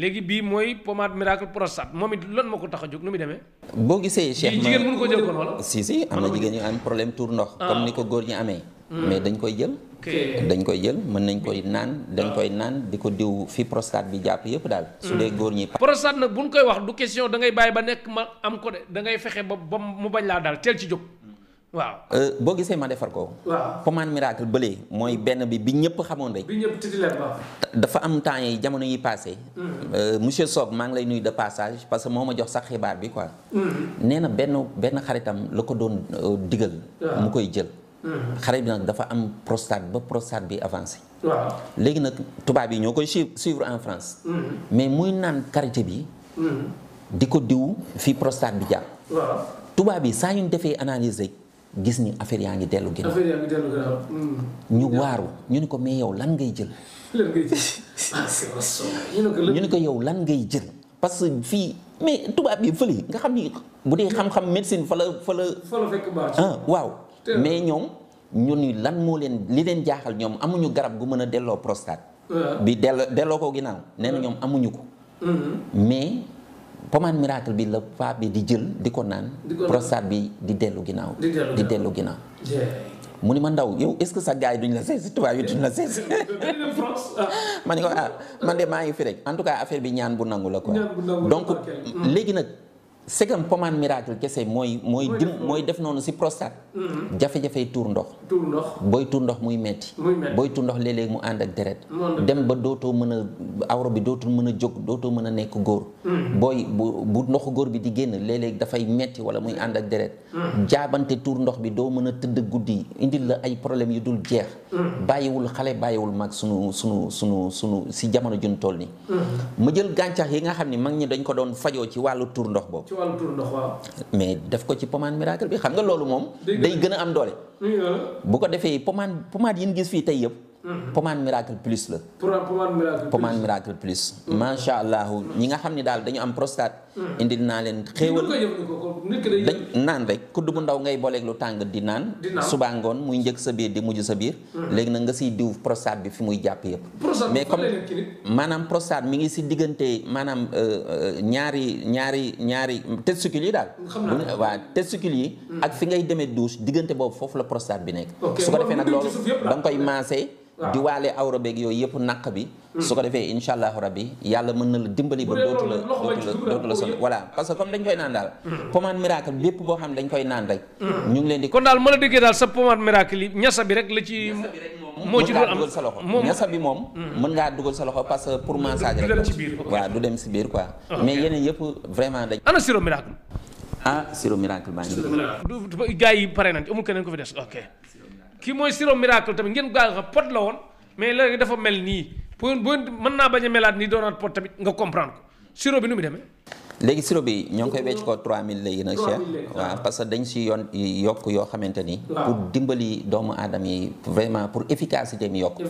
léegi bii mooy pommade miracle prostate moom it lan moo ko tax a jóg nu muy demee. boo gisee Cheikh ma jigéen mënu ko jël kon wala. si am na jigéen ñu am problème tour ndox. comme ni ko góor ñi amee. mais dañ koy jël. dañ koy jël mën nañ koy naan dañ koy naan di ko diw fi prostate bi jàpp yëpp daal. su dee góor ñi. prostate nag bu ñu koy wax du question da ngay bàyyi ba nekk ma am ko de da ngay fexe ba mu bañ laa daal teel ci jóg. waaw boo gisee ma defar ko. waaw pommade miracle bële mooy benn bi ñëpp xamoon rek. bi ñëpp titulaire ba. dafa am temps yi jamono yi passé. monsieur Sock maa ngi lay nuyu de passage parce que moo ma jox sax xibaar bi quoi. nee na benn xaritam la ko doon digal. mu koy jël. xarit bi nag dafa am prostate ba prostate bi avancé. waaw léegi nag tubaab yi ñoo koy suivre en France. mais muy naan karité bi. di ko diw fii prostate bi jàpp. waaw tubaab yi saa yu ñu defee analyse rek. gis ni affaire yaa ngi dellu ginnaaw. affaire yaa ngi dellu ginnaaw. ñu waaru ñu ne ko mais yow lan ngay jël. lan ngay jël ñu ne ko yow lan ngay jël. parce que fii mais tubaab bi fële nga xam ni bu dee xam-xam médecine fa la fekk baax. waaw mais ñoom ñu ni lan moo leen li leen jaaxal ñoom amuñu garab gu mën a delloo prostate. bi delloo ko ginnaaw nee na ñoom amuñu ko. mais. pommade miracle bi la paa bi di jël di ko naan. prostate bi di dellu ginnaaw. di dellu ginnaaw. mu ni ma ndaw yow est-ce que sa gars yi duñ la seet si tubaab yi duñ la seet si. ma ni ko man de maa ngi fi rek en tout cas affaire bi ñaan bu nangu la quoi. donc léegi nag c'est que pommade miracle kese mooy def noonu si prostate. jafe-jafe tuur ndox. booy tuur ndox muy metti. booy tuur ndox léeg-léeg mu ànd ak deret. dem ba dootoo mën a awra bi dootul mën a jóg dootoo mën a nekk góor. booy bu ndoxu góor bi di génn léeg-léeg dafay metti wala muy ànd ak deret. jaabante tuur ndox bi doo mën a tëdd guddi indil la ay problèmes yu dul jeex. bàyyiwul xale bàyyiwul mag sunu si jamono jun toll ni ma jël gàncax yi nga xam ni mag ñi dañ ko doon fajoo ci wàllu tuur ndox boobu. mais def ko ci pommade miracle bi xam nga loolu moom. day gën a am doole. bu ko defee pommade yi ñu gis fii tey yëpp. pommade miracle plus la. pommade miracle plus. macha allah ñi nga xam ne daal dañu am prostate. indil naa leen xéewal. dañ naan rek kudd bu ndaw ngay booleeg lu tàng di naan. subaa ngoon muy njëkk sa biir di mujj sa biir. léegi nag nga siy diw prostate bi fi muy jàpp yëpp. mais comme maanaam prostate mi ngi si diggante maanaam ñaari testicules yi daal. waaw testicules yi. ak fi ngay demee douche diggante boobu foofu la prostate bi nekk. su ko defee nag loolu da nga koy maasee. di waale awra beeg yooyu yëpp naq bi. su ko defee incha allahu rabbi yàlla mën na la dimbali ba dootu la sonn voilà parce que comme dañ koy naan daal. pommade miracle bépp boo xam ne dañ koy naan rek. ñu ngi leen di. kon daal ma la déggee daal sa pommade miracle yi ñasa bi rek la ci. moo ci doon am dugal sa loxo ñasa bi moom. mën ngaa dugal sa loxo parce que pour massage rek. waaw du dem si biir quoi. mais yeneen yëpp vraiment dañ. ana sirop miracle. sirop miracle baa ngi. du gars yi pare nañ amul keneen ko fi des ok. kii mooy sirop miracle tamit ngeen gaa nga pot la woon mais léegi dafa mel nii pour mën naa bañ a melaat nii doonaat pot tamit nga comprendre ko sirop bi nu mu demee. léegi sirop bi ñoo ngi koy wecc ko 3000 léegi nag Cheikh waaw parce que dañ si yokk yoo xamante ni pour dimbali doomu aadama yi vraiment pour efficacité mi yokk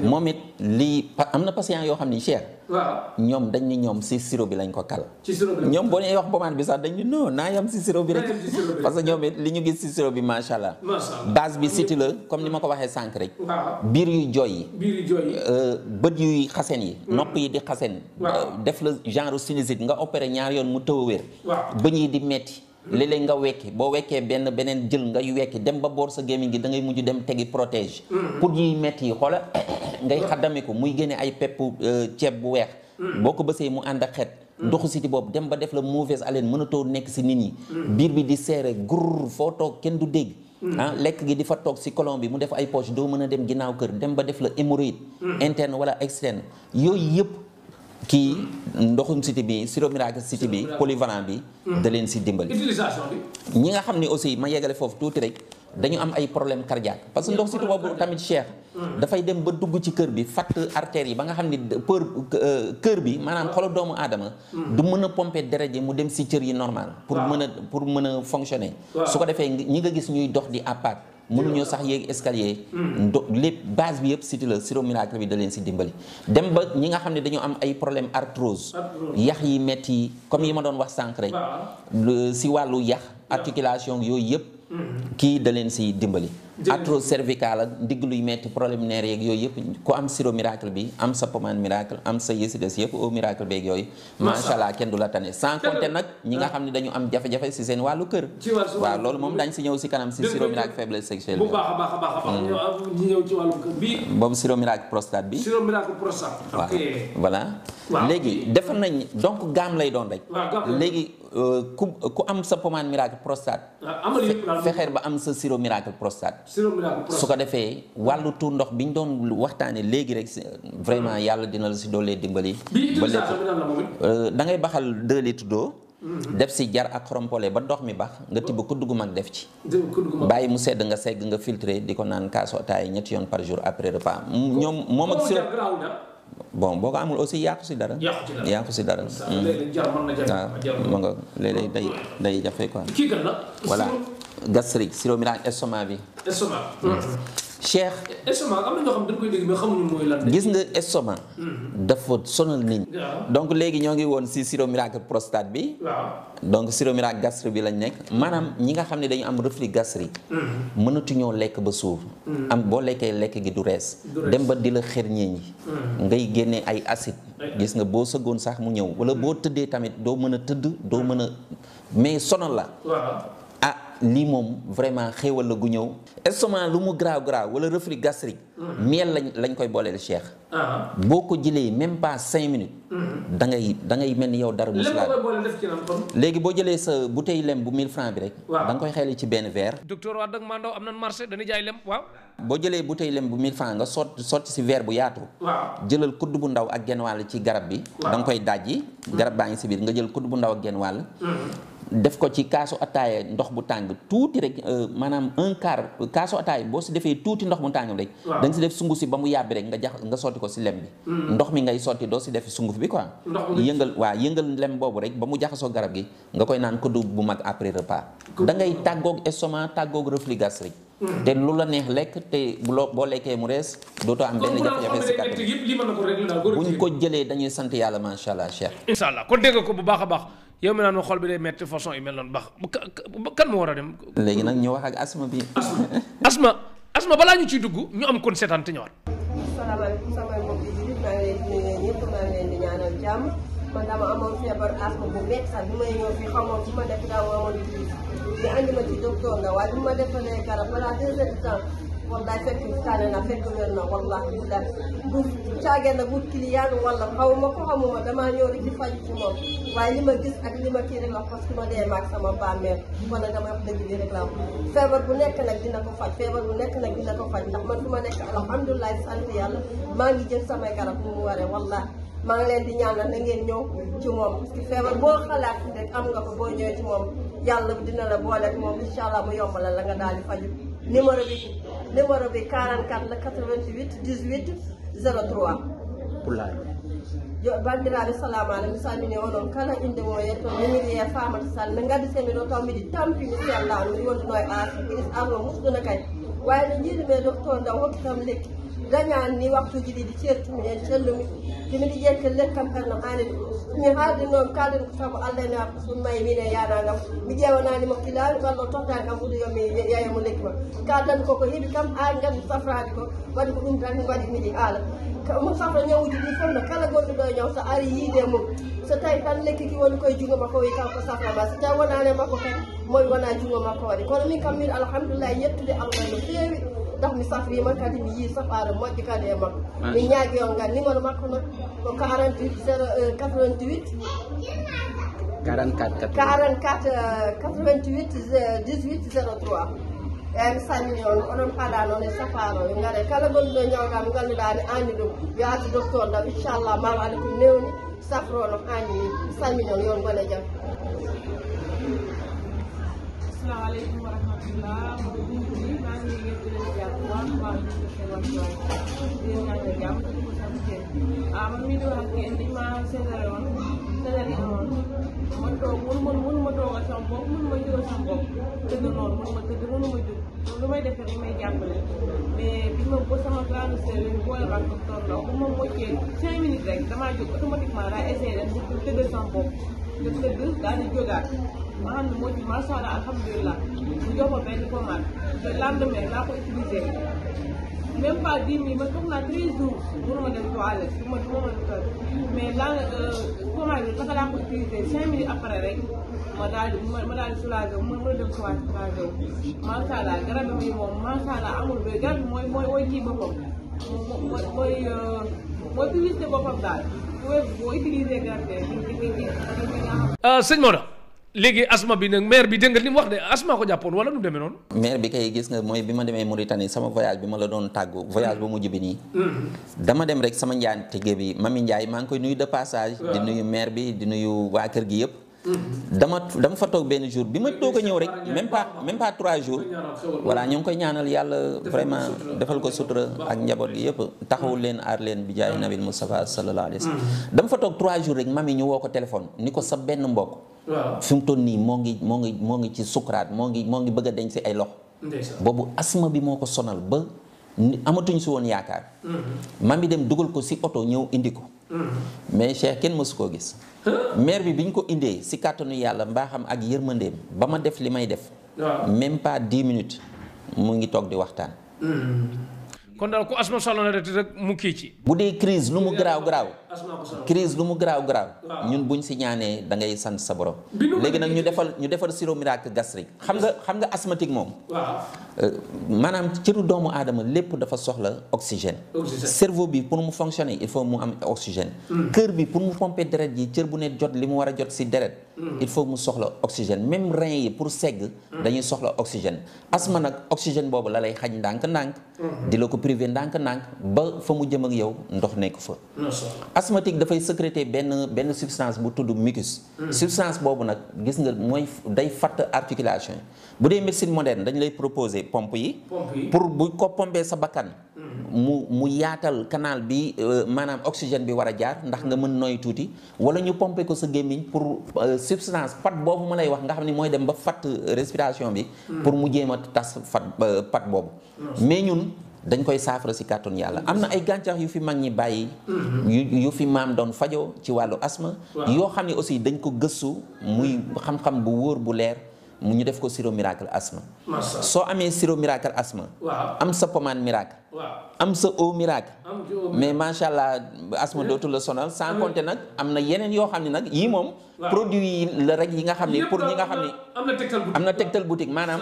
moom it lii am na patient yoo xam ni Cheikh ñoom dañ ni ñoom si sirop bi lañ ko kal ñoom boo ñuy wax pommade bi sax dañ ni non naa yam si sirop bi rek parce que ñoom it li ñu gis si sirop bi macha allah base bi siti la comme ni ma ko waxee sànq rek biir yuy jooy yi bët yuy xasen yi nopp yi di xasen def la genre sinusite nga opéré ñaar yoon mu tëw a wér bëñ yi di metti léeg-léeg nga wekki boo wekkee beneen jël nga wekki dem ba boor sa gémmiñ gi da ngay mujj dem tegi protège pour yiy metti yi xoola ngay xaddame ko muy génne ay pepp ceeb bu weex boo ko bësee mu ànd ak xet ndoxu siti boobu dem ba def la mauvaise haleine mënatoo nekk si nit ñi biir bi di seere gur foo toog kenn du dégg lekk gi di fa toog si colon bi mu def ay poche doo mën a dem ginnaaw kër dem ba def la hémorroïde interne wala externe yooyu yëpp kii ndoxum siti bi sirop miracle siti bi polyvalent bi da leen si dimbali utilisation bi ñi nga xam ne aussi ma yeggale foofu tuuti rek dañu am ay problème cardiaque parce que ndox siti boobu tamit Cheikh dafay dem ba dugg ci kër bi fatt artères yi ba nga xam ne kër bi maanaam xolu doomu aadama du mën a pomper deret ji mu dem si cër yi normal pour mën a fonctionner su ko defee ñi nga gis ñuy dox di àppaat mënuñoo sax yéeg escalier lépp base bi yëpp siti la sirop miracle bi da leen si dimbali dem ba ñi nga xam ne dañoo am ay problème arthrose yax yi metti yi comme yi ma doon wax sànq rek si wàllu yax articulation yooyu yëpp kii da leen si dimbali arthrose cervicale ak ndigg luy metti problème nerf yeeg yooyu yëpp ku am sirop miracle bi am sa pommade miracle am sa yësi des yëpp au miracle beeg yooyu macha allah kenn du la tane sans compter nag ñi nga xam ne dañu am jafe-jafe si seen wàllu kër waaw loolu moom dañ si ñëw si kanam si sirop miracle faiblesse sexuelle bu baax a baax a baax ñi ñëw ci wàllu kër bi boobu sirop miracle prostate bi sirop miracle prostate waaw voilà léegi defar nañ donc gaam lay doon rek léegi ku am sa pommade miracle prostate fexeer ba am sa sirop miracle prostate su ko defee wàllu tuur ndox bi ñu doon waxtaane léegi rek vraiment yàlla dina la si doolee dimbali ba lépp da ngay baxal 2 litres d'eau def si jar ak xorompole ba ndox mi bax nga tibb kudd gu mag def ci bàyyi mu sedd nga segg nga filtré di ko naan kaasu ataay 2 yoon par jour après repas ñoom moom ak sirop bon boo ko amul aussi yàqu si dara yàqu si dara waaw ma nga léeg-léeg day jafe quoi voilà gastrique sirop miracle estomac bi Cheikh estomac am na ñoo xam dañ koy dégg mais xamuñu mooy lan gis nga estomac dafa sonal nit ñi donc léegi ñoo ngi woon si sirop miracle prostate bi donc sirop miracle gastrique bi lañ nekk maanaam ñi nga xam ne dañu am reflux gastrique mënatuñoo lekk ba suur am boo lekkee lekk gi du rees dem ba di la xërñee ñi ngay génnee ay acide gis nga boo sëggoon sax mu ñëw wala boo tëddee tamit doo mën a tëdd doo mën a mais sonal la lii moom vraiment xéewal la gu ñëw estomac lu mu graaw wala reflux gastrique miel lañ koy booleel Cheikh boo ko jëlee même pas 5 minutes da ngay mel ni yow dara musulaa léegi boo jëlee sa bouteille lem bu 1000 francs bi rek da nga koy xeeli ci benn verre docteur waa dag mandaw am nañ marché dañuy jaay lem waaw boo jëlee bouteille lem bu 1000 francs nga sotti si verre bu yaatu jëlal kudd bu ndaw ak genn wàll ci garab bi da nga koy dajji garab baa ngi si biir nga jël kudd bu ndaw ak genn wàll def ko ci kaasu ataaya ndox bu tàng tuuti rek maanaam 1/4 kaasu ataaya boo si defee tuuti ndox bu tàng rek da nga si def sunguf si ba mu yàbbi rek nga sotti ko si lem bi ndox mi ngay sotti doo si def sunguf bi quoi yëngal lem boobu rek ba mu jaxasoo garab gi nga koy naan kudd bu mag après repas da ngay tàggoog estomac tàggoog reflux gastrique te lu la neex lekk te boo lekkee mu rees dootoo am benn jafe-jafe si kattan buñ ko jëlee dañuy sant yàlla macha allah Cheikh incha allah kon dégg ko bu baax a baax yow mi naan ma xol bi day metti façon yu mel noonu baax kan moo war a dem léegi nag ñu wax ak asma bi asma balaa ñu ciy dugg ñu am kon seetaan te ñëwaat salaamaaleykum samay mbokk yi maa ngi leen di nuyu ñëpp maa ngi leen di ñaanal jàmm man dama amoon feebar asma bu métti sax bi may ñëw fii xamoon fu ma def daaw amoon ñu andi ma ci docteur la waaye bi ma defalee garab balaa 2 heures de temps wallaay fekk tànn na fekk wér na wallahi billahi bu caagee na bu client wala xawma ko xamuma damaa ñëw rek di faj ci moom waaye li ma gis ak li ma kii rek la parce que ma dee maag sama bàmmeel wala dama wax dëgg bi rek la feebar bu nekk nag dina ko faj feebar bu nekk nag dina ko faj ndax man fu ma nekk alhamdulilah sant yàlla maa ngi jël samay garab mu mu waree wallahi maa ngi leen di ñaanal na ngeen ñëw ci moom parce que feebar boo xalaat rek am nga ko boo ñëwee ci moom yàlla dina la booleeg moom incha allah mu yombalal la nga daal di faju numéro bi 44 la 88 18 03 Pulaar yo bandiraɓe salamu aleykum mi salmini onon kala inde mo yetto mimiri e famata sall mi gaddi semi ɗo taw miɗi tampini sellano mi wonduno e asa kiris arno musɗuna kay wawi no jiiɗumi e docteur ndaw hokkitam lekki dañani ni waktuji ɗiɗi certumi en cellumi timiɗi ƴette lekkam tan no hani mi haaldi noon kalden ko sabu allah ene hakko ɗum mayi min e yanagam mi ƴewananimo kilani wallo tottani kam ɓuuri yomi yeyamo lekki ma kaldanmi koko heeɓi kam an gandi safrade ko waɗi ko ɗum tan waɗi miɗi haala mo safra ñawuji ɗi fof no kala gonɗo ɗo ñaw so ari yiide mum so tawi tan lekki ki woni koye jungo makko wi kanko saframa so tawi wonani makko kadi mowi wona jungo makko waɗi kono min kam min alhamdulillah yettude allah no feewi ndax mi safrima kadi mi yii safare moƴƴi kadi e makko min ñaagui on ngal numéro makko noon ko 48 88 44 88 18 03 eyyi mi salmini on oɗon haala noon e safaro e gaare kala gonɗuɗo ñawɗa mo ganduɗa ne anni ɗum yo artu docteur ɗam inchallah ma waɗa ko newni safro no anni ni mi salmini on yon gone jaam assalamu aleykum wa rahmatullah maa ngi yettude jàmm waaw maa ngi leen di ñaanal jàmm man mii di wax ak yéen dañ maa séddale woon césarienne amoon ma toog mënuma toogal sama bopp mënuma jógal sama bopp tëdd noonu mënuma tëdd mënuma jóg lu may defee dañ may jàppale mais bi ma ba sama grande sœur yi boole ak docteur Ndaw bu ma moccee 5 minutes rek damaa jóg automatiquement daa essayé dem di tëdd sama bopp nga tëdd daal di jógaat ma xam ne moo ci macha allah alhamdulilah mu jox ma benn pommade le lendemain laa ko utilisé même pas 10 minutes ma toog naa 13 jours mënuma dem toilette du ma mën a mais lan pommade bi naka laa ko utilisé 5 minutes après rek ma daal di soulagé wu mën a dem toilette soulagé wu macha allah garab bi moom macha allah amul ba garab bi mooy kii boppam mooy publicité boppam daal boo utilisé garab bi sëñ Maodo léegi asma bi nag maire bi dégg nga li mu wax de asma ko jàppoon wala nu demee noonu. maire bi kay gis nga mooy bi ma demee Mauritanie sama voyage bi ma la doon tàggu voyage bu mujj bi nii. dama dem rek sama njaan tigge bi Mami Ndiaye maa ngi koy nuyu de passage. di nuyu maire bi di nuyu waa kër gi yëpp. dama fa toog benn jour bi ma toog a ñëw rek même pas 3 jours. voilà ñu ngi koy ñaanal yàlla vraiment defal ko sutura ak njaboot gi yëpp taxawul leen aar leen bi jaay nabil Moustapha sallallahu alayhi wa sallam. dama fa toog 3 jours rek mami ñu woo ko téléphone ni ko sa benn mbokk. waaw fi mu toll nii moo ngi ci sukuraat moo ngi bëgg a denc si ay loxo. boobu asma bi moo ko sonal ba amatuñ si woon yaakaar. mami dem dugal ko si oto ñëw indi ko. mais Cheikh kenn mësu koo gis. maire bi ñu ko indee si kàttanu yàlla mbaaxam ak yërmandeem ba ma def li may def. même pas 10 minutes mu ngi toog di waxtaan. kon daal ku asma solo na rek mu kii ci. bu dee crise lu mu garaaw ñun buñ si ñaanee da ngay sant sa borom. léegi nag ñu defal sirop miracle gastrique xam nga asthmatique moom. maanaam cëru doomu aadama lépp dafa soxla oxygène. cerveau bi pour mu fonctionner il faut mu am oxygène. cœur bi pour mu pomper deret ji cër bu ne jot li mu war a jot si deret. il faut mu soxla oxygène même rein yi pour segg. dañuy soxla oxygène. asma nag oxygène boobu la lay xañ ndànk-ndànk. di la ko privé ndànk-ndànk ba fa mu jëm ak yow ndox nekk fa. asthmatique dafay sécréter benn substance bu tudd mucus. substance boobu nag gis nga mooy day fatt articulation yi bu dee médecine moderne dañ lay proposer pompe yi. pour bu ko pompee sa bakkan. mu yaatal canal bi maanaam oxygène bi war a jaar ndax nga mën nooy tuuti wala ñu pomper ko sa gémmiñ pour substance pat boobu ma lay wax nga xam ne mooy dem ba fatt respiration bi. pour mu jéem a tas pat boobu. mais ñun dañ koy saafara si kàttun yàlla am na ay gàncax yu fi mag ñi bàyyi. yu fi maam doon fajoo ci wàllu asma. yoo xam ne aussi dañ ko gëstu muy xam-xam bu wóor bu leer. mu ñu def ko sirop miracle asma. soo amee sirop miracle asma. am sa pommade miracle. am sa eau miracle. mais macha allah asma dootu la sonal sans compter nag am na yeneen yoo xam ne nag yii moom. produit yi la rek yi nga xam ni pour ñi nga xam ni. am na tegtal boutique maanaam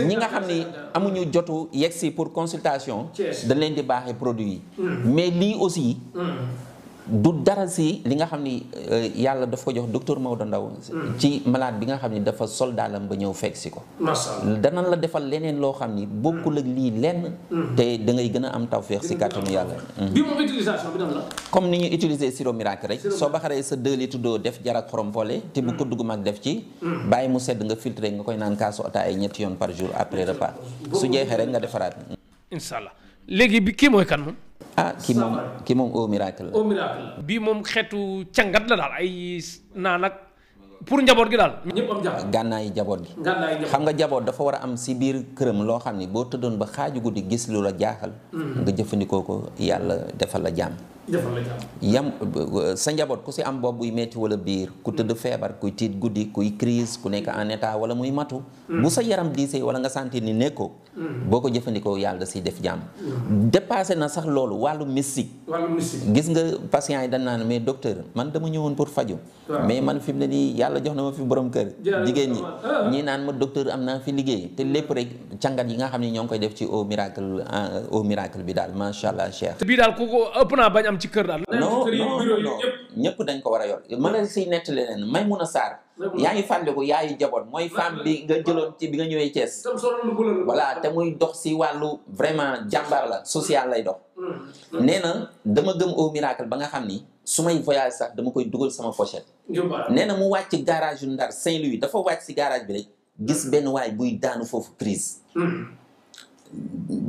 ñi nga xam ni amuñu jotu yegsi pour consultation. dañ leen di baaxee produit yi. mais lii aussi. du dara si li nga xam ni yàlla daf ko jox docteur Maodo Ndaw ci malade bi nga xam ni dafa sol daalam ba ñëw fekk si ko. dana la defal leneen loo xam ni bokkul ak lii lenn. te da ngay gën a am tawféex si kàttanu yàlla. bi moom utilisation bi la. comme ni ñu utiliser sirop miracle rek. soo baxaree sa 2 litres d'eau def jar ak xorom poole. te bu ko dugg mag def ci. bàyyi mu sedd nga filtré nga koy naan kaasu ataaya 3 yoon par jour après repas. su jeexee rek nga defaraat. incha allah léegi bi kii mooy kan moom. kii moom eau miracle la. bii moom xeetu cangat la daal ay naan ak pour njaboot gi daal. ñëpp am njaboot. gànnaayu njaboot gi. xam nga njaboot dafa war a am si biir këram loo xam ni boo tëddoon ba xaaju guddi gis lu la jaaxal. nga jëfandikoo ko yàlla defal la jàmm. sa njaboot ku si am bopp buy metti wala biir ku tëdd feebar kuy tiit guddi kuy crise ku nekk en état wala muy matu. bu sa yaram diisee wala nga sentir ni nekkoo. boo ko jëfandikoo yàlla da siy def jàmm. dépassé na sax loolu wàllu mystique. gis nga patient yi dañ naan mais docteur man dama ñëwoon pour faju mais man fi mu ne nii yàlla jox na ma fi borom kër. jigéen ñi ñii naan ma docteur am naa fi liggéey te lépp rek càngat yi nga xam ne ñoo ngi koy def ci eau miracle bi daal macha allah cheikh. bii daal ku ko ëpp naa bañ am ci kër daal. non ñëpp dañ ko war a yor mën na siy nettali leen Maymuna Sarr. yaa ngi fàndiku yaayu jaboot mooy femme bi nga jëloon ci bi nga ñëwee Thiès. voilà te muy dox si wàllu vraiment jàmbaar la social lay dox. nee na dama gëm eau miracle ba nga xam ni su may voyage sax dama koy dugal sama pochette. nee na mu wàcc garage yu Ndar Saint-Louis dafa wàcc si garage bi rek gis benn waay buy daanu foofu crise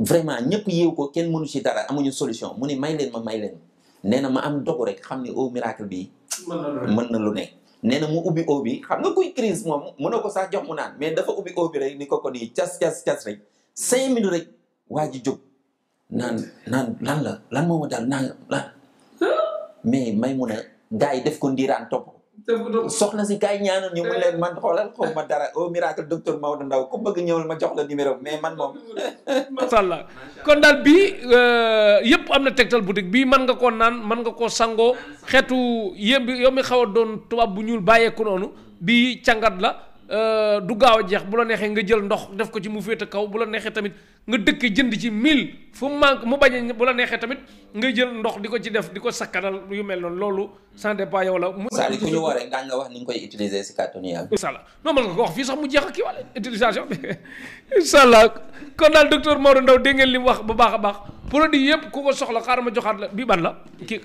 vraiment ñëpp yéew ko kenn mënu ci dara amuñu solution mu ne may leen nee na ma am dogu rek xam ni eau miracle bi mën na lu nekk nee na mu ubbi eau bi xam nga kuy crise moom mënoo ko sax jox mu naan mais dafa ubbi eau bi rek ni ko nii cas rek 5 minutes rek waa ji jóg naan lan moo ma daal naan lan mais may mun a gars yi def ko ndiiraan topp soxna si gars yi ñaanal ñu mu leen man xoolal xaw ma dara au miracle docteur Maodo Ndaw ku bëgg ñëwal ma jox la numéro mais man moom macha allah kon daal bii yëpp am na Tektal boutique bii mën nga koo naan mën nga koo sangoo xeetu yéem bi yow mi xaw a doon tubaab bu ñuul bàyyeeku noonu bii càngat la du gaaw a jeex bu la neexee nga jël ndox def ko ci mu féete kaw bu la neexee tamit nga dëkk jënd ci 1000 fu mu manque mu bañ bu la neexee tamit nga jël ndox di ko ci def di ko sakkanal yu mel noonu loolu ça dépend yow la. Sali ku ñu waree daañu la wax ni nga koy utiliser si kàttanu Yàlla. incha allah non mën nga ko wax fii sax mu jeex ak kii wala utilisation bi incha allah kon daal docteur Maodo Ndaw dégg ngeen li mu wax bu baax a baax produit yëpp ku ko soxla xaaral ma joxaat la bii ban la kii.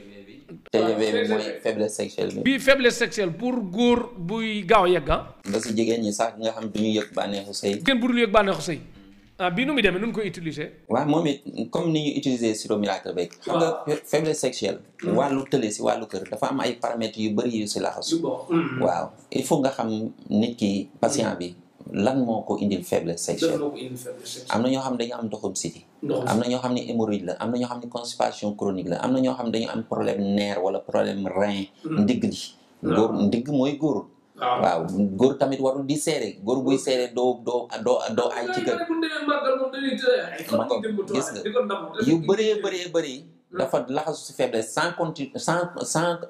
TGV bi mooy faiblesse sexuelle bi. bii faiblesse sexuelle pour góor buy gaaw a yegg ah. ba si jigéen ñi sax nga xam du ñu yëg bànneexu sëy. jigéen bu dul yëg bànneexu sëy bii nu muy demee nu ñu koy utiliser. waaw moom it comme ni ñu utiliser sirop miracle beeg. xam nga faiblesse sexuelle. wàllu tële si wàllu kër dafa am ay paramètres yu bëri yu si laxasu. waaw il faut nga xam nit ki patient bi lan moo ko indil faiblesse sexuelle. am na ñoo xam dañu am ndoxum siti am na ñoo xam ne hémorroïde la am na ñoo xam ne constipation chronique la am na ñoo xam dañu am problème nerf wala problème rein. ndigg li góor ndigg mooy góor. waaw góor tamit warul di seere góor buy seere doo ay ci kër. ma ko gis nga yu bëree bëri dafa laxasu si faiblesse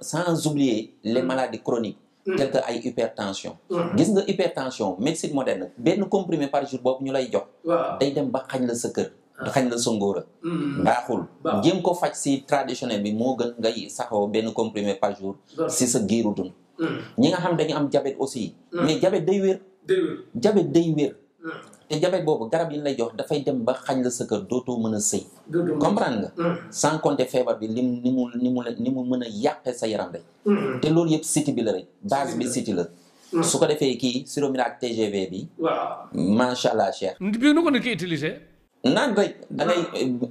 sans oublier les maladies chroniques. tel que ay hypertension. gis nga hypertension médecine moderne benn comprimé par jour boobu ñu lay jox. day dem ba xañ la sa kër. xañ la sa ngóora. baaxul jéem ko faj si traditionnel bi moo gën ngay saxoo benn comprimé par jour. si sa giiru dund. ñi nga xam dañu am diabète aussi. mais diabète day wér. diabète day wér. te diabète boobu garab yi ñu lay jox dafay dem ba xañ la sa kër dootoo mën a sëy. comprendre nga. sans compter feebar bi ni mu mën a yàqee sa yaram rek. te loolu yëpp siti bi la rek base bi siti la. su ko defee kii sirop miracle TGV bi. waaw macha allah Cheikh. bii nu ko nit ki utiliser. naan rek da ngay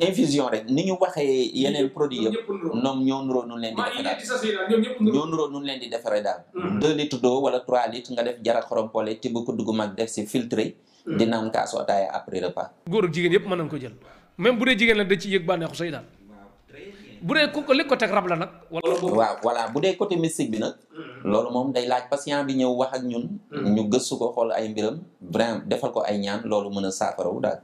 infusion rek ni ñu waxee yeneen produit yëpp ñoom ñoo nuroo nun leen di defaree daal ñoo nuroo nun leen di defaree daal 2 litres d'eau wala 3 litres nga def jara xorom pole tibb ko dugg mag def si filtré di naan kaasu ataaya après repas. góor ak jigéen yëpp mën nañ ko jël même bu dee jigéen la da ci yëg bànneexu sëy daal bu dee ku ko li ko teg rab la nag. waaw voilà bu dee côté mystique bi nag. loolu moom day laaj patient bi ñëw wax ak ñun. ñu gëstu ko xool ay mbiram vraiment defal ko ay ñaan loolu mën a saafarawu daal.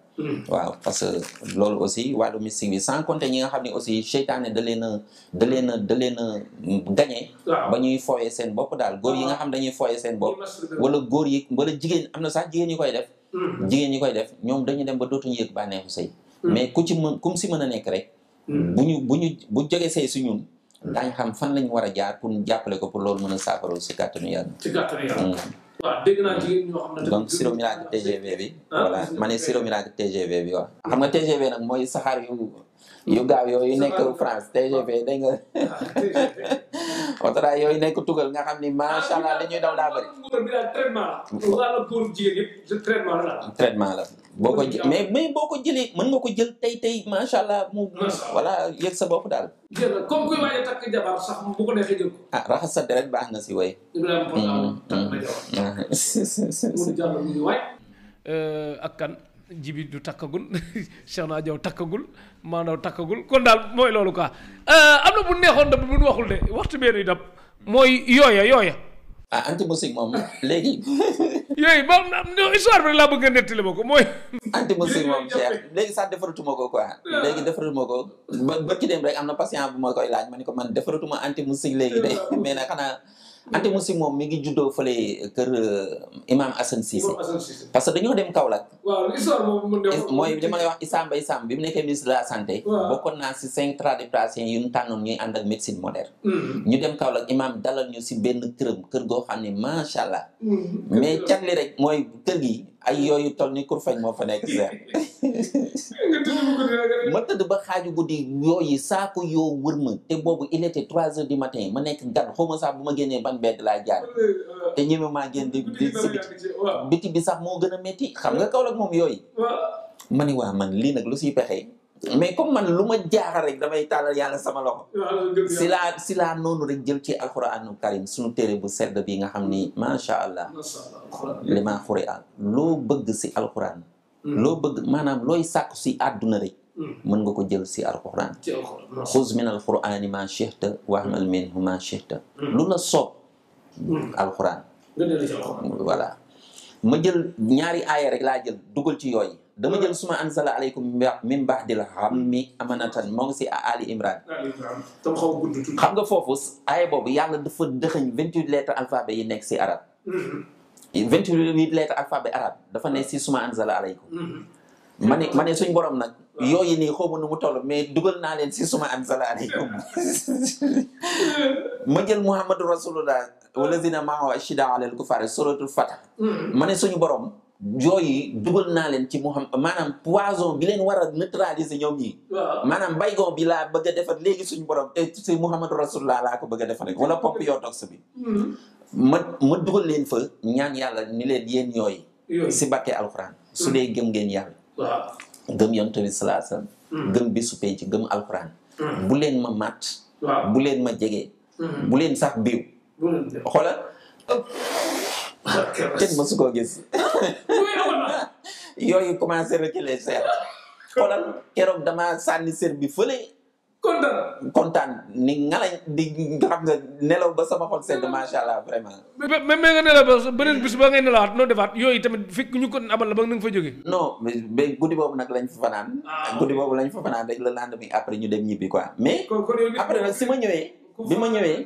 waaw parce que loolu aussi wàllu mystique bi sans compter ñi nga xam ne aussi seytaane da leen a gagné. ba ñuy fooyee seen bopp daal góor yi nga xam dañuy fooyee seen bopp. wala góor yi wala jigéen am na sax jigéen ñi koy def. jigéen ñi koy def ñoom dañu dem ba dootuñu yëg bànneexu sëy. mais ku si mën a nekk rek. bu jógee say si ñun daañ xam fan lañ war a jaar pour jàppale ko pour loolu mën a saafara si kàttanu Yàlla. ci kàttanu Yàlla. waaw dégg naa jigéen ñoo xam ne. donc sirop miracle TGV bi. voilà ma ne sirop miracle TGV bi waaw. xam nga TGV nag mooy saxaar yu gaaw yooyu nekk France TGV dégg nga. otoraay yooyu nekk tugal nga xam ni macha allah dañuy daw daa bëri. traitement la. boo ko mais boo ko jëlee mën nga ko jël tey macha allah mu voilà yëg sa bopp daal. comme kuy waaj a takk jabar sax bu ko neexee jël ko. raxas sa deret baax na si way. ak kan jibi du takkagul Cheikh naa Jaw takkagul maanaam takkagul kon daal mooy loolu quoi am na bu neexoon da bu waxul de waxtu bee nuy dab mooy yooya. anti musique moom léegi. yooyu ba histoire bi rek laa bëgg nga nettali ma ko mooy. anti musique moom Cheikh léegi sax defaratuma ko quoi. léegi defaratuma ko ba ci dem rek am na patient bu ma koy laaj ma ni ko man defaratuma anti musique léegi de mais nag xanaa. anti musique moom mi ngi juddoo fële kër imam Assane Cissé parce que dañoo dem Kaolack. waaw histoire mooy li ma lay wax Issa Mbaye Samb bi mu nekkee ministre de la santé. bokkoon naa si 5 tradipraticiens yu ñu tànnoon ñuy ànd ak médecine moderne. ñu dem Kaolack imam dalal ñu si benn kër goo xam ne macha allah. mais cat li rek mooy kër gi ay yooyu toll ni kur fañ moo fa nekk seex. ma tëdd ba xaaju guddi yooyu saako yoo wër ma te boobu il était 3 heures du matin ma nekk gan xaw ma sax bu ma génnee ban bedd laa jaar te ñeme maa génn di si biti bi sax moo gën a métti xam nga Kaolack moom yooyu ma ni waa man lii nag lu siy pexe mais comme man lu ma jaaxal rek damay tàllal yàlla sama loxo. si laa noonu rek jël ci alxuraanul karim suñu téere bu sedd bi nga xam ni macha allah. li ma xuri al loo bëgg si alxuraan. loo bëgg maanaam looy sàkku si àdduna rek. mën nga ko jël si alxuraan. xuz min alxuraani ma shihta wahmal minhu ma shihta. lu la soob. alxuraan. voilà ma jël ñaari aaya rek laa jël dugal ci yooyu. dama jël suma anzala aleykum min ba'dil ghammi amanatan moo ngi si Ali Imran. xam nga foofu aaya boobu yàlla dafa dëxëñ 28 lettres alphabet yi nekk si arab 28 lettres alphabet arabe dafa ne si suma anzala aleykum ma ne suñ borom nag yooyu nii xaw ma nu mu toll mais dugal naa leen si suma anzala aleykum ma jël Muhammadu Rasulullah walazina maahu ashiddaa'u alal kufaari suratul Fatah ma ne suñu borom yooyu dugal naa leen ci Muhammad maanaam poison bi leen war a neutraliser ñoom ñii maanaam baygon bi laa bëgg a defar léegi suñu borom si Muhammadu Rasulullah laa ko bëgg a defar rek wala pompe yoo tox bi ma dugal leen fa ñaan yàlla ni leen yéen yooyu si barke alxuraan su dee gëm ngeen yàlla gëm yonent bi sallallahu alayhi wasallam gëm bisu penc gëm alxuraan bu leen ma màtt bu leen ma jege bu leen sax biiw xoolal kenn mësu koo gis yooyu commencé reculer seet xoolal keroog dama sànni sër bi fële kontaan ni ngalañ di nga xam nga nelaw ba sama xol sedd macha allah vraiment. mais nga nelaw ba beneen bis ba ngay nelawaat noo defaat yooyu tamit fekk ñu ko abal la ba nga fa jógee. non mais guddi boobu nag lañ fa fanaan. guddi boobu lañ fa fanaan rek le lendemain après ñu dem ñibbi quoi mais. après nag si ma ñëwee. bi ma ñëwee.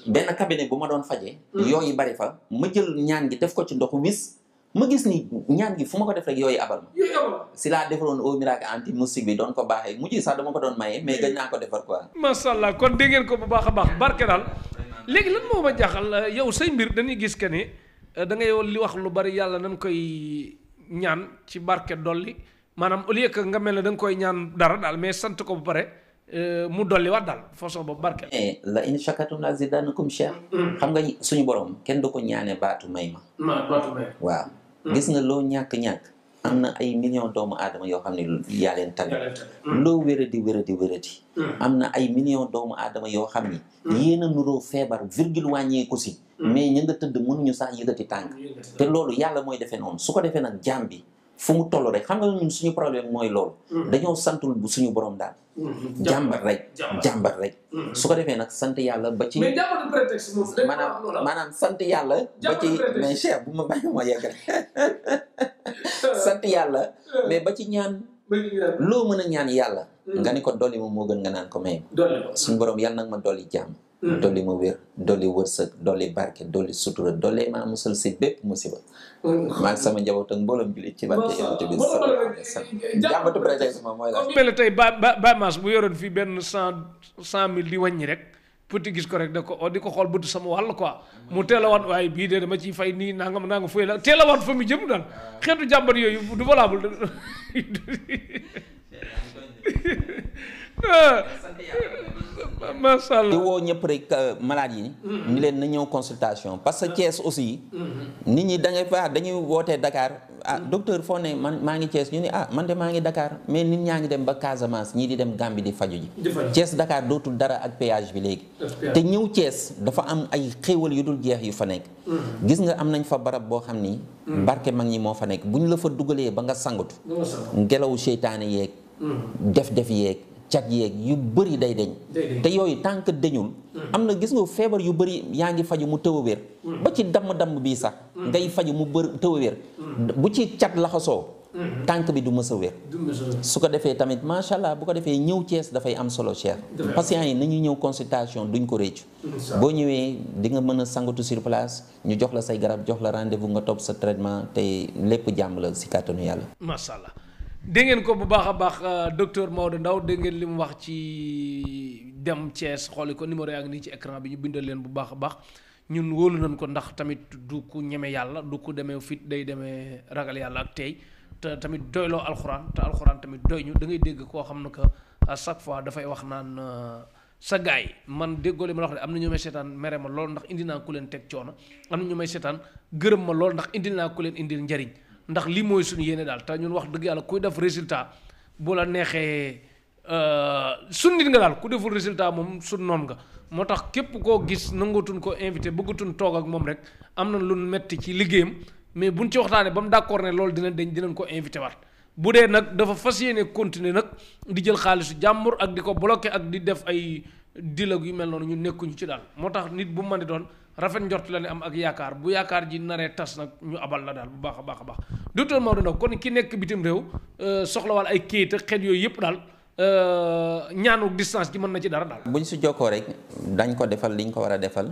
benn cabinet bu ma doon faje yooyu bari fa ma jël ñaan gi def ko ci ndox wis ma gis ni ñaan gi fu ma ko def rek yooyu abal ma si laa defaroon au miracle anti moustique bi doon ko baaxee mujj sax dama ko doon maye mais gën naa ko defar quoi. macha allah kon dégg ngeen ko bu baax a baax barke daal léegi lan moo ma jaaxal yow say mbir dañuy gis que ne da ngay li wax lu bari yàlla nañ koy ñaan ci barke dolli maanaam au lieu que nga mel ne da nga koy ñaan dara daal mais sant ko ba pare mu dolli waat daal façon boobu barke. la in shakartum la azidannakum cheikh. xam nga suñu borom kenn du ko ñaanee baatu may ma. baatu may waaw. gis nga loo ñàkk-ñàkk am na ay millions doomu aadama yoo xam ne yaa leen tane loo wéradi am na ay millions doomu aadama yoo xam ni yéen a nuroo feebar virgule wàññeeku si mais ña nga tëdd mënuñu sax yëgati tànk te loolu yàlla mooy defee noonu su ko defee nag jaam bi fu mu toll rek xam nga ñun suñu problème mooy loolu dañoo santul bu suñu borom daal jàmbat rek su ko defee nag sant yàlla ba ci maanaam sant yàlla ba ci mais cher bu ma bàyyi ma yegg rek sant yàlla mais ba ci ñaan loo mën a ñaan yàlla nga ni ko dolli ma moo gën nga naan ko may suñu borom yàlla nag ma dolli jàmm dolli ma wér dolli wërsëg dolli barke dolli sutura dolli maa musal si bépp musiba maag sama njaboot ak mboolem jullit ci barke yonent bi sallallahu alayhi wa sallam jàmbatu prétexte moom mooy la mel ne tey ba maas bu yoroon fii benn 100 000 di wàññi rek petit gis ko rek di ko xool bëtu sama wàll quoi mu teel a wan waaye bii de dama ciy fay nii nangam fooy la teel a wan fa mu jëm daal xeetu jàmbat yooyu du valable macha allah di woo ñëpp rek malade yi ñu leen na ñëw consultation parce que Thiès aussi nit ñi da ngay fa dañuy wootee Dakar docteur foo ne man maa ngi Thiès ñu ne man de maa ngi Dakar mais nit ñaa ngi dem ba Casamance ñii di dem Gambie di faju ji Thiès Dakar dootul dara ak péage bi léegi te ñëw Thiès dafa am ay xéewal yu dul jeex yu fa nekk gis nga am nañ fa barab boo xam ni barke mag ñi moo fa nekk bu ñu la fa dugalee ba nga sangatu ngelawu seytaane yeeg def yeeg cat yeeg yu bëri day deñ te yooyu tant que deñul am na gis nga feebar yu bëri yaa ngi faju mu tëw a wér ba ci damm bii sax ngay faju mu tëw a wér bu ci cat laxasoo tànk bi du mës a wér su ko defee tamit macha allah bu ko defee ñëw Thiès dafay am solo cher patients yi nañu ñëw consultation duñ ko réccu boo ñëwee di nga mën a sangatu sur place ñu jox la say garab jox la rendez-vous nga topp sa traitement te lépp jàmm la si kàttanu yàlla macha allah dégg ngeen ko bu baax a baax docteur Maodo Ndao dégg ngeen li mu wax ci dem Thiès xooli ko numéro yaa ngi nii ci écran bi ñu bindal leen bu baax a baax ñun wóolu nañ ko ndax tamit du ku ñeme yàlla du ku demee fit day demee ragal yàlla ak tey te tamit doyloo alxuraan te alxuraan tamit doy ñu da ngay dégg koo xam ne que à chaque fois dafay wax naan sa gaay man déggoo li ma la wax de am na ñu may seetaan mere ma lool ndax indi naa ku leen teg coono am na ñu may seetaan gërëm ma lool ndax indil naa ku leen indil njariñ ndax lii mooy suñu yéene daal te ñun wax dëgg yàlla kuy def résultat bu la neexee sun nit nga daal ku deful résultat moom sun noon nga moo tax képp koo gis nangootuñ ko invité bëggatuñ toog ak moom rek am na lu metti ci liggéeyam mais buñ ci waxtaanee ba mu d'accord ne loolu dinañ ko invité waat bu dee nag dafa fas yéene continuer nag di jël xaalisu jàmbur ak di ko bloqué ak di def ay dilag yu mel noonu ñu nekkuñu ci daal moo tax nit bu mën di doon rafet njort la ne am ak yaakaar bu yaakaar ji naree tas nag ñu abal la daal bu baax a baax a baax docteur Maodo Ndao kon ki nekk bitim réew soxlawal ay kayit ak xeet yooyu yëpp daal ñaanu distance gi mën na ci dara daal. buñ si jokkoo rek dañ ko defal liñ ko war a defal.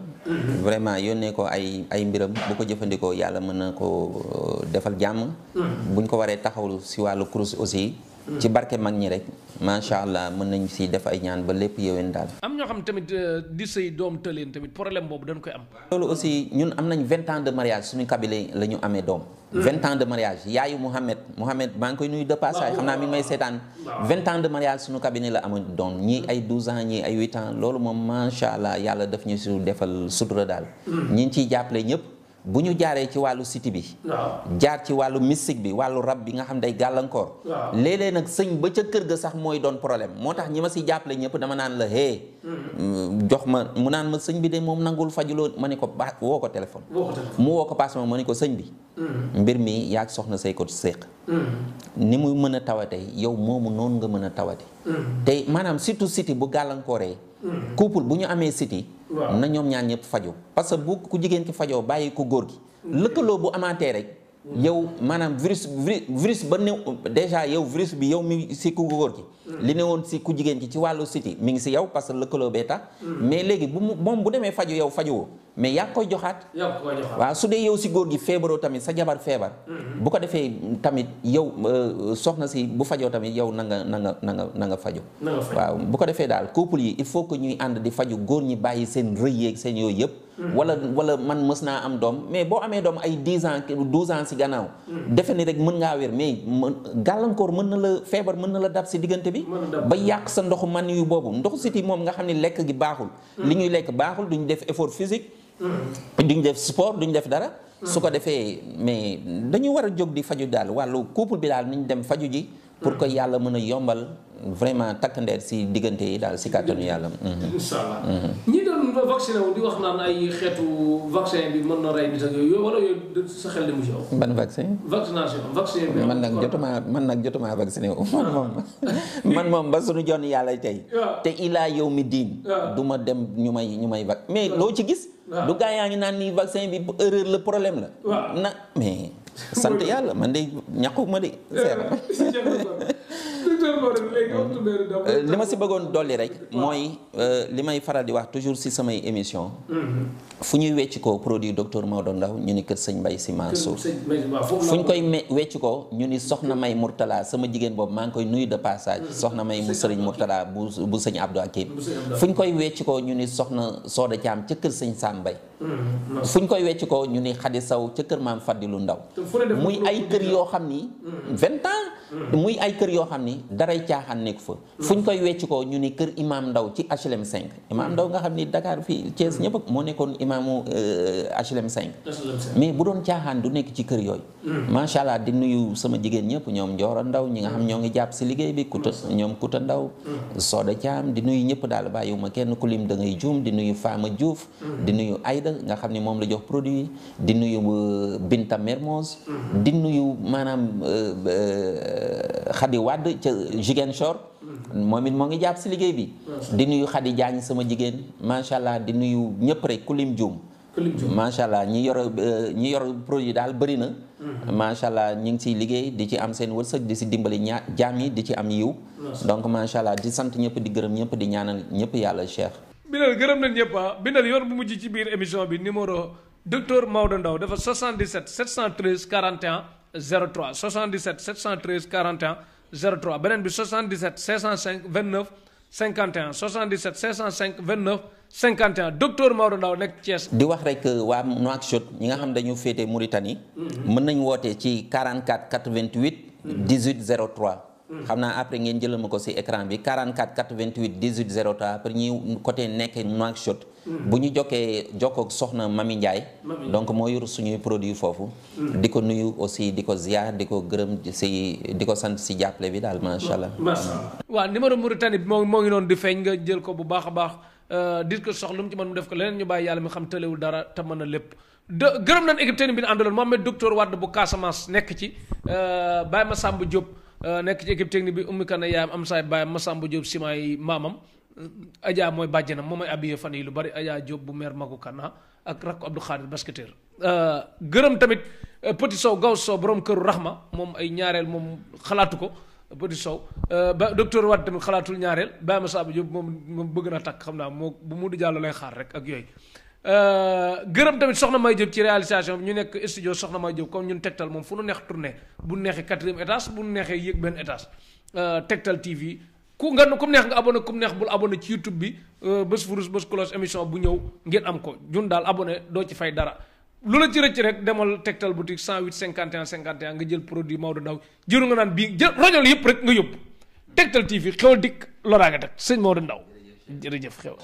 vraiment yónnee ko ay mbiram bu ko jëfandikoo yàlla mën na ko defal jàmm. buñ ko waree taxawlu si wàllu kurus aussi. ci barke mag ñi rek macha allah mën nañ si def ay ñaan ba lépp yéwén daal. am ñoo xam tamit di sëy doom tëleen tamit problème boobu dañ koy am. loolu aussi ñun am nañ 20 ans de mariage suñu cabinet la ñu amee doom. 20 ans de mariage yaayu Mouhamed maa ngi koy nuyu de passage xam naa mi may seetaan. 20 ans de mariage suñu cabinet la amoon doom ñii ay 12 ans ñii ay 8 ans loolu moom macha allah yàlla daf ñu si defal sutura daal. ñi ciy jàppale ñëpp. bu ñu jaaree ci wàllu siti bi jaar ci wàllu mystique bi wàllu rab bi nga xam day gàllankoor léeg-léeg nag sëñ ba ca kër ga sax mooy doon problème moo tax ñi ma si jàppale ñëpp dama naan la jox ma mu naan ma sëñ bi de moom nangul fajuloo ma ne ko woo ko téléphone mu woo ko passe ma ne ko sëñ bi mbir mi yaag soxna say ko séq ni muy mën a tawate yow moomu noonu nga mën a tawate te maanaam surtout siti bu gàllankooree couple bu ñu amee siti na ñoom ñaar ñëpp faju parce que bu ku jigéen ki fajoo bàyyi ko góor gi lëkkaloo bu amaatee rek yow maanaam virus ba néew déjà yow virus bi yow mi si ku góor gi li ne woon si ku jigéen ki ci wàllu siti mi ngi si yow parce que lëkkaloo bee tax mais léegi moom bu demee faju yow fajuwoo mais yaa koy joxaat waaw su dee yow si góor gi feebaroo tamit sa jabar feebar bu ko defee tamit yow soxna si bu fajoo tamit yow na nga faju waaw bu ko defee daal couple yi il faut que ñuy ànd di faju góor ñi bàyyi seen rëy yeeg seen yooyu yëpp wala man mës naa am doom mais boo amee doom ay 10 ans 12 ans si gannaaw defe ni rek mën ngaa wér mais gàllankoor mën na la feebar mën na la dab si diggante bi ba yàq sa ndoxu man yu boobu ndoxu siti moom nga xam ne lekk gi baaxul li ñuy lekk baaxul duñu def effort physique duñ def sport duñ def dara su ko defee mais dañu war a jóg di faju daal wàllu couple bi daal niñ dem faju ji pour que yàlla mën a yombal vraiment takk ndeer si diggante yi daal si kàttanu yàlla. incha allah ñi doon vacciné wu di wax naan ay xeetu vaccin bi mën na rey nit ak yooyu wala yooyu sa xel dem ci yow. ban vaccin. vaccin bi. man nag jotuma vacciné wu man moom ba suñu jonn yàlla tey. te ilaa yow mi diin. du ma dem ñu may vac mais loo ci gis. du gaa yaa ngi naan ni vaccin bi erreur la problème la. na mais. sant yàlla man de ñàkkuma de. li ma si bëggoon dolli rek mooy li may faral di wax toujours si samay émission fu ñuy wecc ko produit docteur Maodo Ndao ñu ni kër sëñ Mbaye Sy Mansour fu ñu koy wecc ko ñu ni soxna May Mourtala sama jigéen boobu maa ngi koy nuyu de passage soxna May mu sëriñ Mourtala bu sëñ Abdou Hakim fu ñu koy wecc ko ñu ni soxna Soda Thiam ca kër sëñ Sam Mbaye fu ñu koy wecc ko ñu ni Khady Sow ca kër maam Fadilou Ndaw muy ay kër yoo xam ni 20 ans muy ay kër yoo xam ni daray caaxaan nekk fa fu ñu koy wecc ko ñu ni kër imam Ndaw ci HLM 5 imam Ndaw nga xam ni Dakar fii Thiès ñëpp moo nekkoon imaamu HLM 5 mais bu doon caaxaan du nekk ci kër yooyu macha allah di nuyu sama jigéen ñëpp ñoom Njoora Ndaw ñi nga xam ñoo ngi jàpp si liggéey bi Kuta Ndaw Soda Thiam di nuyu ñëpp daal bàyyiwuma kenn ku lim da ngay juum di nuyu Fama Diouf di nuyu Aïda nga xam ni moom la jox produit di nuyu Binta Mermoz di nuyu maanaam Khady Wade ca Ziguinchor moom it moo ngi jàpp si liggéey bi di nuyu Khady Diagne sama jigéen macha allah di nuyu ñëpp rek kulim juum macha allah ñi yor produit daal bëri na macha allah ñi ngi ciy liggéey di ci am seen wërsëg di si dimbali jaam yi di ci am yiw donc macha allah di sant ñëpp di gërëm ñëpp di ñaanal ñëpp yàlla Cheikh. Binal gërëm nañ ñëpp Binal yoon bu mujj ci biir émission bi numéro docteur Maodo Ndao dafa 77 713 41 03 77 713 41 03 beneen bi 77 505 29 51 77 505 29 51 docteur Maodo Ndao nekk Thiès. di wax rek waa Nouakchott ñi nga xam dañu féete Mauritanie. mën nañu woote ci 44 88 18 03. xam naa après ngeen jëlal ma ko si écran bi 44 88 18 03 après ñi côté nekk Nouakchott bu ñu jokkoo soxna Mami Ndiaye donc moo yor suñuy produit foofu di ko nuyu aussi di ko ziar di ko gërëm di ko sant si jàppale bi daal macha allah. waaw numéro Mauritanie bi moo ngi noonu di feeñ nga jël ko bu baax a baax di ko soxla lu mu ci mën mu def ko leneen ñu bàyyi yàlla mi xam tëlewul dara te mën a lépp gërëm nañ équipe technique bi ñu àndaloon Mohamed docteur Wade bu Casamance nekk ci Baye Massamba Diop nekk ci équipe technique bi Oumy Kane yaayam am saay Baye Massamba Diop simaay maamam Adja mooy bàjjenam moom mooy habillé fan yi lu bari Adja Diop bu maire Magu Kana ak rakku Abdou Khadir basketteur gërëm tamit Petit Sow Gaw Sow borom këru Rahma moom ay ñaareel moom xalaatu ko Petit Sow ba docteur Wade tamit xalaatul ñaareel Baye Massamba Diop moom bëgg na takk xam naa moo bu mu di jàll lay xaar rek ak yooyu gërëm tamit soxna May Diop ci réalisation bi ñu nekk studio soxna May Diop comme ñun Tektal moom fu nu neex tourné bu neexee 4e étage bu neexee yéeg benn étage Tektal TV ku mu neex nga abonné ku mu neex bul abonné ci YouTube bi bés furus bés cloche émission bu ñëw ngeen am ko ñun daal abonné doo ci fay dara lu la ci rëcc rek demal Tektal boutique 108 51 51 nga jël produit Maodo Ndaw jëru nga naan bii jël rajo yëpp rek nga yóbbu Tektal TV xewal dikk loraa nga teg sëñ Maodo Ndaw jërëjëf xew